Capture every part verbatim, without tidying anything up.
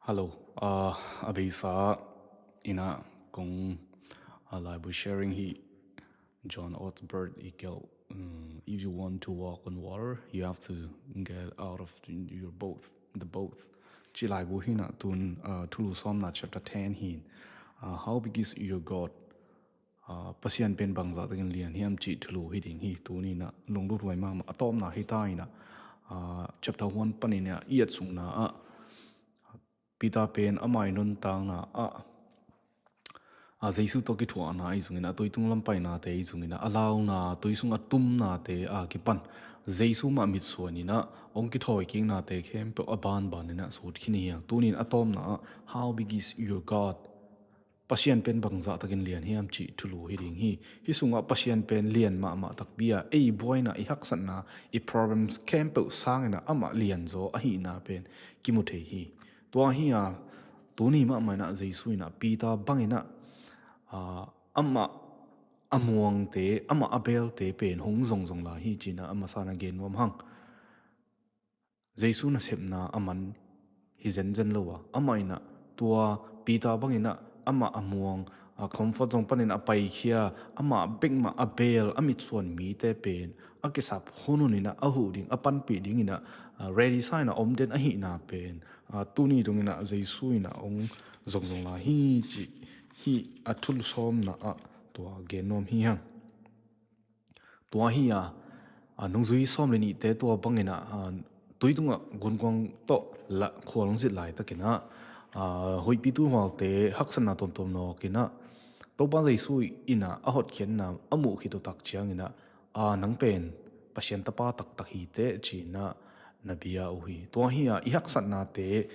Hello, uh, a beisa ina kong uh, laibu sharing hi John Ortberg i gelh, um, if you want to walk on water, you have to get out of your boat, the boat. Ci laibu hina tun uh, Thulu Sawmna chapter ten hin, uh, how big is your God? Uh, Pasian pen bangzah takin lian hiam cih thulu hi ding hi. Tuni ina lunglut huai mahmah a tawpna hi ta ina, uh, chapter one panin a i et sungna ah Peter pen amah i nuntakna ah, a Jesu tawh kithuahna ahi zongin a tuitung lampainate ahi zongin a launa tui sung a tumnate a kipan Jesu mah mitsuan ina hong kithawi kiknate khempeuh a banban ina sut khin hi a. Tunin a tawpna ah, how big is your God? Pasian pen bangzah takin lian hiam cih thulu hi ding hi. Hi sungah Pasian pen lian mahmah takpi a, ei buaina, i haksatna, i problems khempeuh sangin a amah lianzaw ahihna pen kimu thei hi. Tua hi a, tuni mahmah ina Jesu ina Peter bangin a, ah, amah a muangte, amah a belte pen hong zongzong lai hi cina a masa na gen nuam hang. Jesu nasepna a man hi zenzen lo a, amah ina tua Peter bangin a amah a muang, a comfort zone panin a paikhia, amah bekmah a bel a mitsuan mite pen a kisap hunhun ina a huh ding, a panpih ding ina, a, ready sa ina om den ahihna pen, a, tuni dong ina Jesu ina hong zongzong lai hi cih hi a Thulu Sawmna ah tua gen nuam hi hang. Tua hi a, a, nungzui sawm le nihte tua bangin a, a, tui tungah gunkuang tawh la khual hong zit laitakin a, a, hoihpi tuuhualte haksatna tuamtuam nawkin a, Topa Jesu ina a hotkhiatna a muh khit uh tak ciangin a, a, nang pen Pasian tapa taktak hi teh cina na bia uh hi. Tua hi a, i haksatnate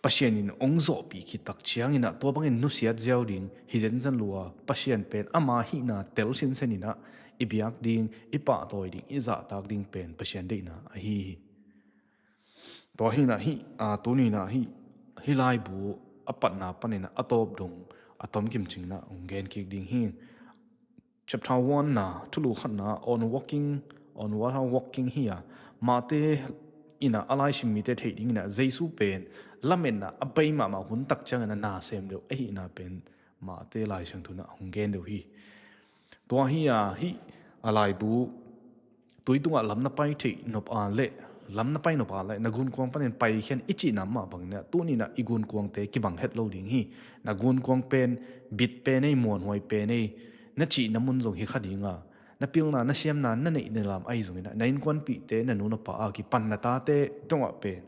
Pasian in hong zawhpih khit tak ciangin a, tua bangin nusiat ziau ding hi zenzen lua, Pasian pen ama hihna tel sinsen ina i biak ding, i pahtawi ding, i zahtak ding pen Pasian deihna ahi hi. Tua hi ina hi, a, tuni ina hi, hi laibu a patna panin a tawp dong a tomkim cingin a hong gen kik ding hi. Chapter one na, thulu khatna, on walking, on water walking hi a, mahte ina a laisim mite theih dingin a Jesu pen lametna a bei mahmah hun tak ciangin a na sem deuh ahihna pen mahte Lai Siangtho in a hong gen deuh hi. Tua hi a, hi a laibu tui tungah lam na pai theih nop a leh, lam na pai nop a leh na gunkuang panin paikhian i cihna mah bangin a, tuni ina i gunkuangte kibang het lo ding hi. Na gunkuang pen bit pen ei, muanhuai pen ei, na cihna mun zong hi kha ding a, na pilna, na siamna, na neih na lam ahi zongin a, na innkuanpihte, na nu na pa a kipan na tate tungah pen,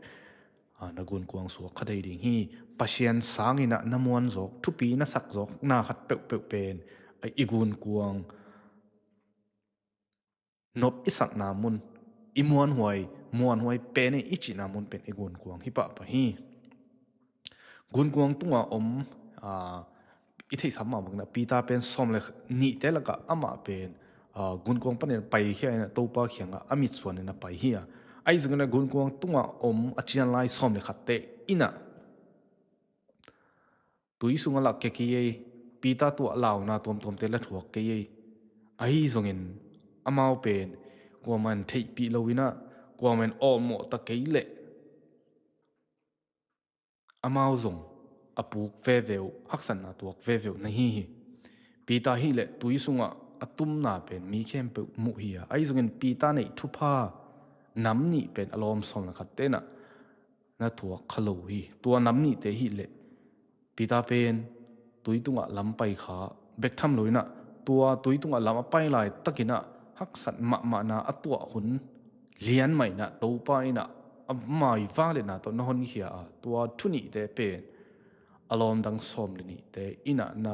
a, na gunkuang suak kha thei ding hi. Pasian sangin a na muan zawk, thupi na sak zawk, na khat peuhpeuh pen, a, i gunkuang nop i sakna mun, i muanhuai, muanhuai pen ei i cihna mun pen i gunkuang hi pahpah hi. Gunkuang tunga om, a, i theihsa mah bangin a Peter pen sawm le nihte lakah amah pen, a, gunkuang panin paikhia ina Topa kiangah a mitsuan ina pai hi a. Ahi zongin a gunkuang tunga om a cianlai sawm le khatte ina tui sungah lak kei kei ei, Peter tuah launa tuamtuamte la thuak kei ei. Ahi zongin amau pen kuaman theihpih lo ina, kuaman awlmawh ta kei leh amau zong a puk veve uh, haksatna tuak veve uh na hi hi. Peter hi leh tui sungah a tumna pen mi khempeuh muh hi a. Ahi zongin Peter neih thupha nam nih pen a lawm sawm le khatte ina na thuak kha lo hi. Tua nam nihte hi leh Peter pen tui tungah lam pai kha bek tham lo ina, tua tui tungah lam a pai laitakin a haksat mahmahna a tuah hun lian mah ina Topa ina a mai vang le na tawh na honkhia a, tua thu nihte pen a lawm dang sawm le nihte ina na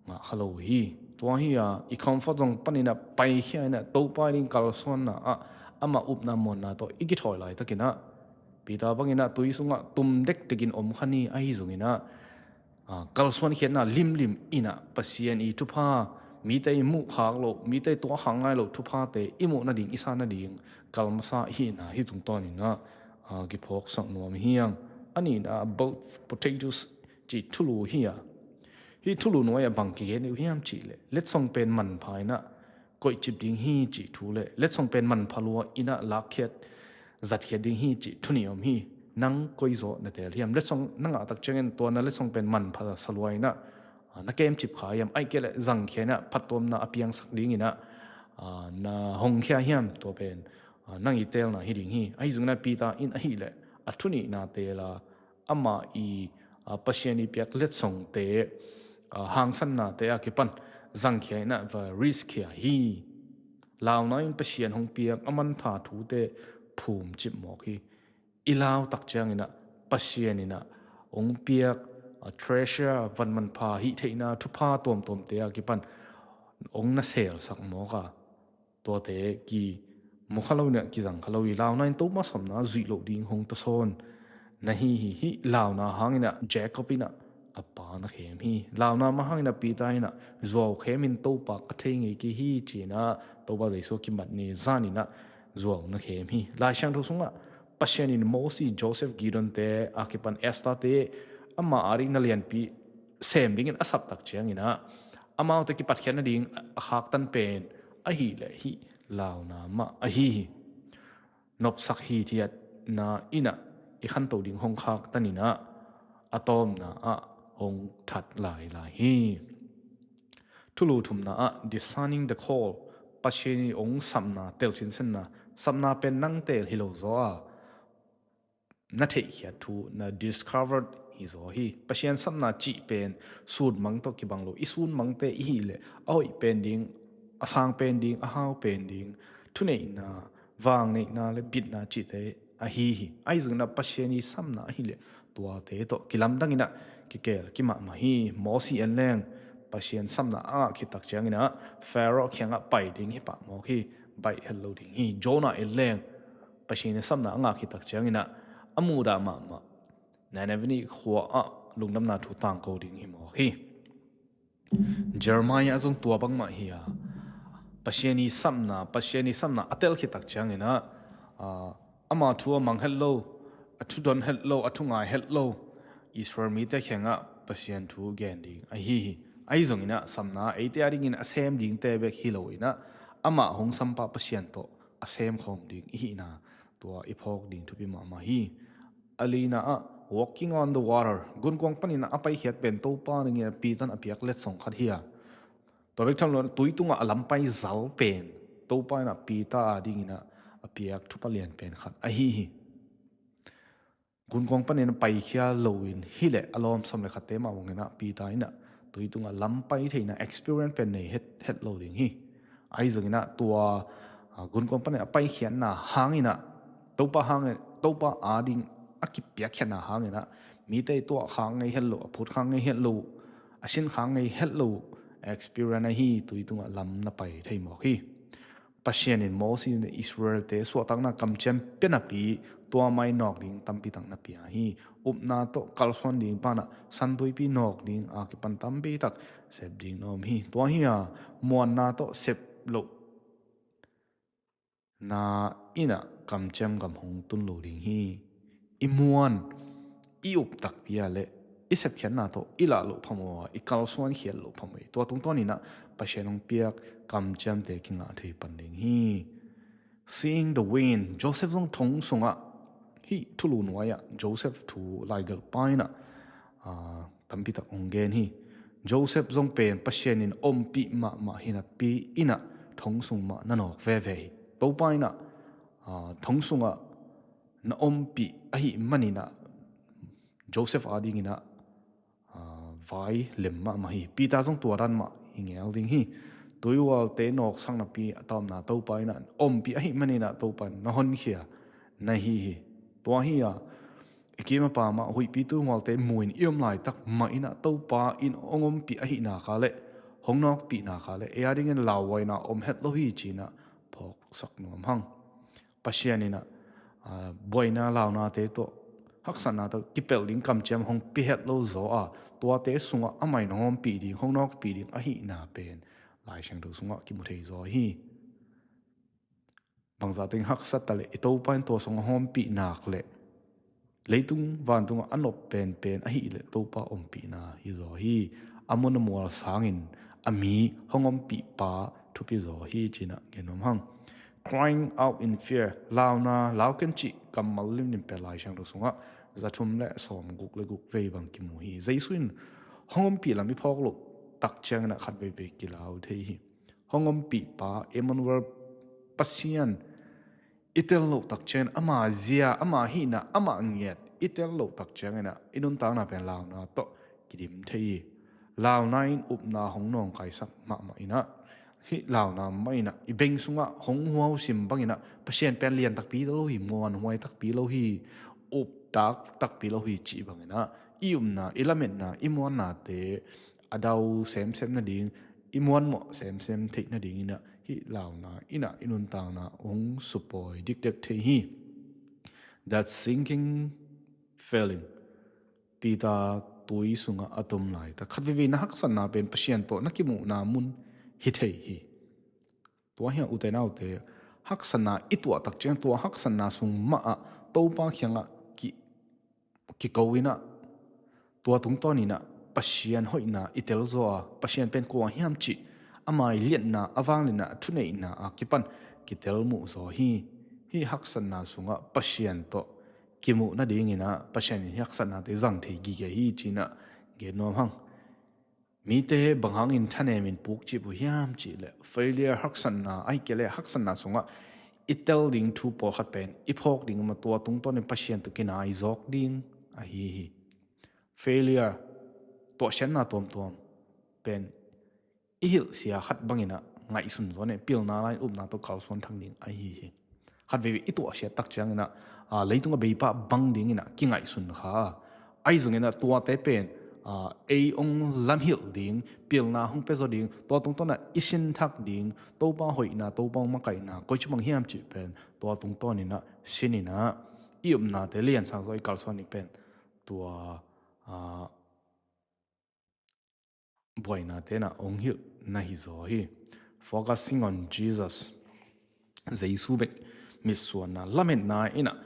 ngah kha lo hi. Tua hi a, i comfort zone panin a paikhia ina Topa ding kalsuanna ah ama upna muanna tawh i kithawi laitakin a Peter bangin a tui sungah tum dekdekin om kha ni ahi zongin a, a, kalsuan khiatna limlim ina Pasian i thupha, mite i muh khak loh, mite i tuah khak ngai loh thuphate i muh nading, i sa nading kal masa hi ina hi tungtawnin a, a, kiphawksak nuam hi hang. A nihna ah both potatoes cih thulu hi a. Hi thulu nuai ah bang kigen uh hiam cih leh letsong pen manpha ina koihcip ding hi cih thu le letsong pen manpha lua ina lakkhiat, zatkhiat ding hi cih thu nih om hi. Nang koi zaw na teel hiam? Letsong na ngah tak ciangin tua na letsong pen manpha sa lua in ah, ah, na kemcip kha hiam? Ahih kei leh zangkhia in ah phattuamna a piangsak ding in ah, ah, na hongkhia hiam? Tua pen, ah, nang i teelna hi ding hi. Ahi zongin ah Peter in ahih leh a thu nihna teel a, amah i, ah, Pasian i piak letsongte, ah, hangsannate a kipan zangkhia in ah va risk khia hi. Launa in Pasian hong piak a manpha thute phumcip mawk hi. I lau tak ciangin ah Pasian in ah hong piak, ah, treasure, van manpha, hih theihna thupha tuamtuamte a kipan hong na selsak mawk a, tuate kimu kha lo in ah kizang kha lo hi. Launa in Topa sawmna zuih loh ding hong tawsawn na hi hi. Hih launa hangin ah Jacob in ah a pa na khem hi. Launa mah hangin ah Peter in ah zuau khemin Topa ka thei ngei kei hi ci-in ah Topa Jesu a kimat ni zan in ah zuau na khem hi. Lai Siangtho sungah Pasian in Mosi, Joseph, Gideon-te a kipan Esther-te ama ading na lianpi sem dingin a sap tak ciangin ah amaute kipatkhiat nading a khaktan pen ahih leh hih launa mah ahi hi. Nopsak hithiatna in ah i khanto ding hong khaktan in ah a tawpna ah hong that lailai hi. Thulu thumna ah Discerning the Call, Pasian i hong sapna, telkhinsenna. Sapna pen nang teel hi lo zaw a, na theihkhiat thu na discovered hi zaw hi. Pasian sapna cih pen sunmang tawh kibang lo. I sunmangte i hih leh a hoih pen ding, a sang pen ding, a hau pen ding, thuneihna, vangneihna le bitna cihte ahi hi. Ahi zongin ah Pasian i sapna ahih leh tuate tawh kilamdang in ah kikeel kimahmah hi. Mosi en leng Pasian sapna a ngah khit tak ciangin ah Pharaoh kiangah pai ding hi pah mawk hi. Baih het lo ding hi. Jonah en leng Pasian i sapna a ngah khit tak ciangin ah a muhdah mahmah Nineveh khua ah lungdamna thu tangko ding hi mawk hi. Jeremiah zong tua bangmah hi a, Pasian i sapna, Pasian i sapna a tel khit tak ciangin ah, ah, ama thu a mang het lo, a thu don het lo, a thu ngai het lo Israel mite kiangah Pasian thu gen ding ahi hi. Ahi zongin ah sapna eite adingin a sem dingte bek hi lo in ah amah hong sampa Pasian tawh a semkhawm ding i hihna tua i phawk ding thupi mahmah hi. A lina ah Walking on the Water, gunkuang panin a paikhiat pen Topa dingin Peter in a piak letsong khat hi a, tua bek tham lo tui tungah a lampai zal pen Topa in ah Peter adingin ah a piak thupha lian pen khat ahi hi. Gunkuang panin a paikhia loin hileh a lawm sawm le khatte mah bangin ah Peter in ah tui tungah lampai theihna experience pen nei het, het lo ding hi. Ahi zongin ah tua, ah, gunkuang panin a paikhiatna hangin ah Topa hangin, Topa ading a kipiakkhiatna hangin ah mite tuah khak ngei het lo, a phut khak ngei het lo, a sin khak ngei het lo experience ahi, tui tungah lam na pai thei mawk hi. Pasian in Mosi in Israel-te suahtakna kamciam pia napi tua mai nawk ding tampi tak na pia hi. Upna tawh kalsuan ding pan ah San Tuipi nawk ding a kipan tampi tak sep ding na om hi. Tua hi a, muanna tawh sep loh na in ah kamciam gam hong tun lo ding hi. I muan, i up takpi a le i sepkhiatna tawh i lah loh phamawh a, i kalsuan khiat loh phamawh hi. Tua tungtawn in ah Pasian hong piak kamciamte kingah thei pan ding hi. Seeing the Wind, Joseph zong thong sungah, hih thulu nuai ah Joseph thu laigelhpa in ah, ah, tampi tak hong gen hi. Joseph zong pen Pasian in ompih mahmah hi napi in ah thong sung mah na nawk veve hi. Topa in ah, ah, thong sungah na ompih ahih manin ah Joseph adingin ah, ah, vai lem mahmah hi. Peter zong tua dan mah hi ngel ding hi. Tuihualte nawksak napi a tawpna Topa in ah ompih ahih manin ah Topa in na honkhia na hi hi. Tua hi a, i kim a pam ah huihpi tuihualte mu in i om laitak mah in ah Topa in hong ompih ahih nak leh, hong nawkpih nak leh, ei adingin lauhuaina om het lo hi ci-in ah phawksak nuam hang. Pasian in ah, ah, buaina launate tawh, haksatna tawh kipelh ding kamciam hong pia het lo zaw a, tuate sungah amah in hong ompih ding, hong nawkpih ding ahihna pen Lai Siangtho sungah kimu thei zaw hi. Bangzah teng haksat ta leh i Topa in tua sungah hong ompih nak leh, leitung vantungah a nop penpen ahih leh Topa ompihna hi zaw hi. A mun a mual sangin a mi hong ompihpa thupi zaw hi ci-in ah gen nuam hang. crying out in fear, launa, lau ken cih kammal limlim pen Lai Siangtho sungah za thum le sawm guk le guk vei bang kimu hi. Jesu in hong ompih lam i phawk loh tak ciangin ah khat veivei kilau thei hi. Hong ompih pa Emmanuel, Pasian i tel loh tak ciangin ama zia, ama hihna, ama ngiat i tel loh tak ciangin ah i nuntakna pen launa tawh kidim thei hi. Launa in upna hong nawngkaisak mahmah in ah, hih launa mah in ah i beng sungah hong huausim bangin ah Pasian pen lian takpi lo hi, muanhuai takpi lo hi, uptak takpi lo hi cih bangin ah i upna, i lametna, i muannate a dau semsem nading, i muanmawh semsem theih nadingin ah hih launa in ah i nuntakna hong supawi dikdek thei hi. That sinking feeling, Peter tui sungah a tum laitak khat veivei na haksatna pen Pasian tawh na kimuhna mun hi thei hi. Tua hi a, ute naute, haksatna i tuah tak ciang tua haksatna sung mah ah Topa kiangah ki, kiko in ah, tua tungtawn in ah Pasian hoihna i tel zaw a, Pasian pen kua hiam cih ama i liatna, a vangliatna, a thuneihna a kipan kitel muh zaw hi. Hih haksatna sungah Pasian tawh kimuh nadingin ah Pasian in hih haksatnate zang thei gige hi ci-in ah gen nuam hang. Mite bang hangin thanemin pukcip uh hiam cih leh failure, haksatna, ahih kei leh haksatna sungah i tel ding thu pawlkhat pen i phawk ding mah, tua tungtawnin Pasian tawh kinai zawk ding ahi hi. Failure, tuahsiatna tuamtuam pen i hilhsia khat bangin ah ngaihsun zaw in ah pilna lai-in upna tawh kalsuan thak ding ahi hi. Khat veivei i tuahsiat tak ciangin ah, aa, leitungah beipah bang dingin ah kingaihsun kha. Ahi zongin ah tuate pen, aa, ei hong lamhilh ding, pilna hong pia zaw ding, tua tungtawn ah i sin thak ding, Topa hoihna, Topa hong makaihna koi ci bang hiam cih pen tua tungtawnin ah sin in ah i upnate liansak zaw i kalsuan ding pen tua, aa, buainate in ah hong hilh na hi zaw hi. Focusing on Jesus, Jesu bek mitsuanna, lametna in ah,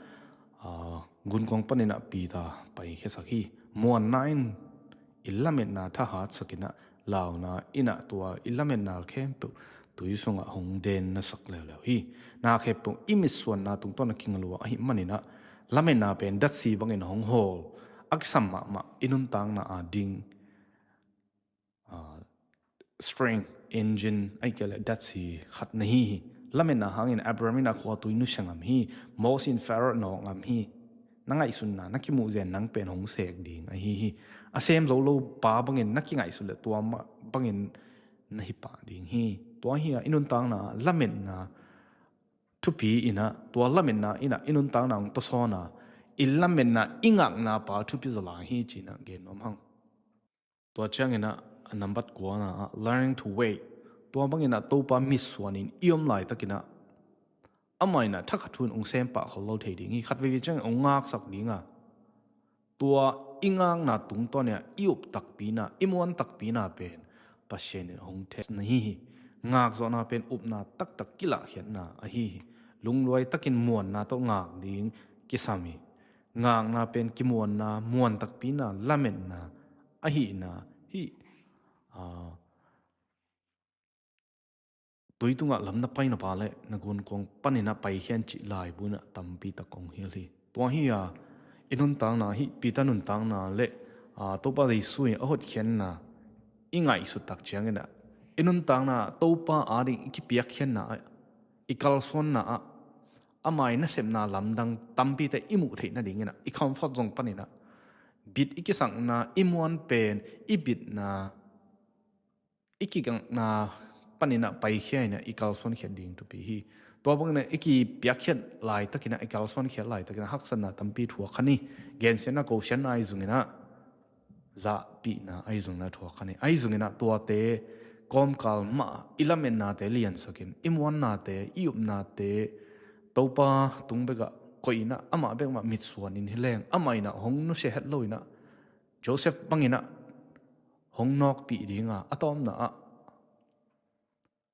aa, gunkuang panin ah Peter paikhiasak hi. Muanna in i lametna thahatsak in ah, launa in ah tua i lametna khempeuh tui sungah hong dennasak leuleu hi. Na khempeuh i mitsuanna tungtawn a kinga lua ahih manin ah lametna pen datsi bangin hong hawl, a kisam mahmah i nuntakna a ding, aa, strength, engine, ahih kei leh datsi khat na hi hi. Lametna hangin Abraham in a khuatui nusia ngam hi. Moses in Pharaoh nawk ngam hi. Na ngaihsunna, na kimuhzia in nang pen hong sek ding ahi hi. A sem zo lo pa bangin na kingaihsun leh tua mah bangin na hi pah ding hi. Tua hi a, i nuntakna lametna thupi in ah, tua lametna in ah i nuntakna hong tawsawn a, i lametna, i ngakna pa thupi zaw lai hi ci-in ah gen nuam hang. Tua ciangin ah, a nambat kuana ah, learning to wait. Tua bangin ah Topa mitsuanin i om laitakin ah, amah in ah thakhat thu in hong sem pah khol lo thei ding hi. Khat veivei ciangin hong ngaksak ding a, tua i ngakna tungtawn in ah i up takpina, i muan takpina pen Pasian in hong test na hi hi. Ngakzawhna pen upna taktak kilahkhiatna ahi hi. Lungluai takin muanna tawh ngak ding kisam hi. Ngakna pen kimuanna, muan takpina, lametna ahihna hi. Aa, tui tungah lam na pai na pa leh na gunkuang panin ah paikhia in cih laibu in ah tampi tak hong hilh hi. Tua hi a, i nuntakna, hih Peter nuntakna leh, aa, Topa Jesu in a hotkhiatna i ngaihsut tak ciangin ah, i nuntakna Topa ading i kipiakkhiatna ah, i kalsuanna ah, ama i nasepna lamdang tampite i muh theih nadingin ah, i comfort zone panin ah bit i kisakna, i muan pen, i bitna, i kigakna panin ah paikhia in ah i kalsuankhiat ding thupi hi. Tua bangin ah i kipiakkhiat laitakin ah, i kalsuankhiat laitakin ah haksatna tampi thuak kha ni. Gensiatna, kosiatna ahi zongin ah, zahpihna ahi zongin ah thuak kha ni. Ahi zongin ah tuate kawmkal mah i lametnate liansakin, i muannate, i upnate Topa tung bekah koih in ah, amah bek mah mitsuanin hi leng, amah in ah hong nusia het lo in ah, Joseph bangin ah hong nawkpih ding a, a tawpna ah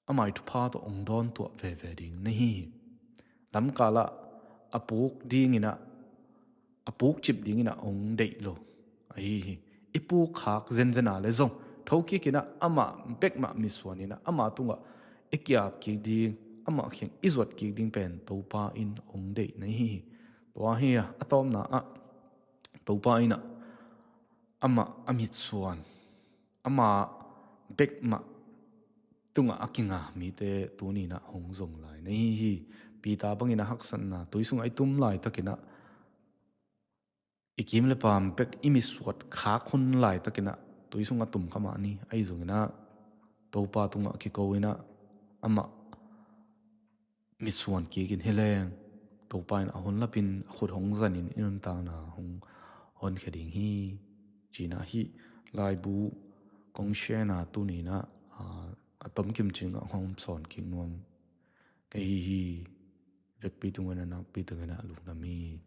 ama i thupha tawh hong dawntuah veve ding na hi hi. Lamkal ah a puk dingin ah, a pukcip dingin ah hong deih lo ahi hi. I pukkhak zenzen a leh zong, thokik in ah amah bek mah mitsuanin ah, ama tungah i ki-ap kik ding, amah kiang i zuat kik ding pen Topa in hong deih na hi hi. Tua hi a, a tawpna ah Topa in ah amah a mitsuan, ama bek mah tungah a kinga mite tuni in ah hong zong lai na hi hi. Peter bangin a haksatna tui sungah i tum laitakin ah i kim le pam bek i mitsuat khak hun laitakin ah tui sungah tum kha mah ni. Ahi zongin ah Topa tungah kiko in ah amah mitsuan kik in hi leng Topa in a hun lapin a khut hong zanin i nuntakna hong honkhia ding hi. Ci-in ah hih laibu kong share-na tuni in ah, aa, a tomkim ciangah hong sawn kik nuam ka hi hi. Vekpi tungah, nakpi tungah lungdam hi.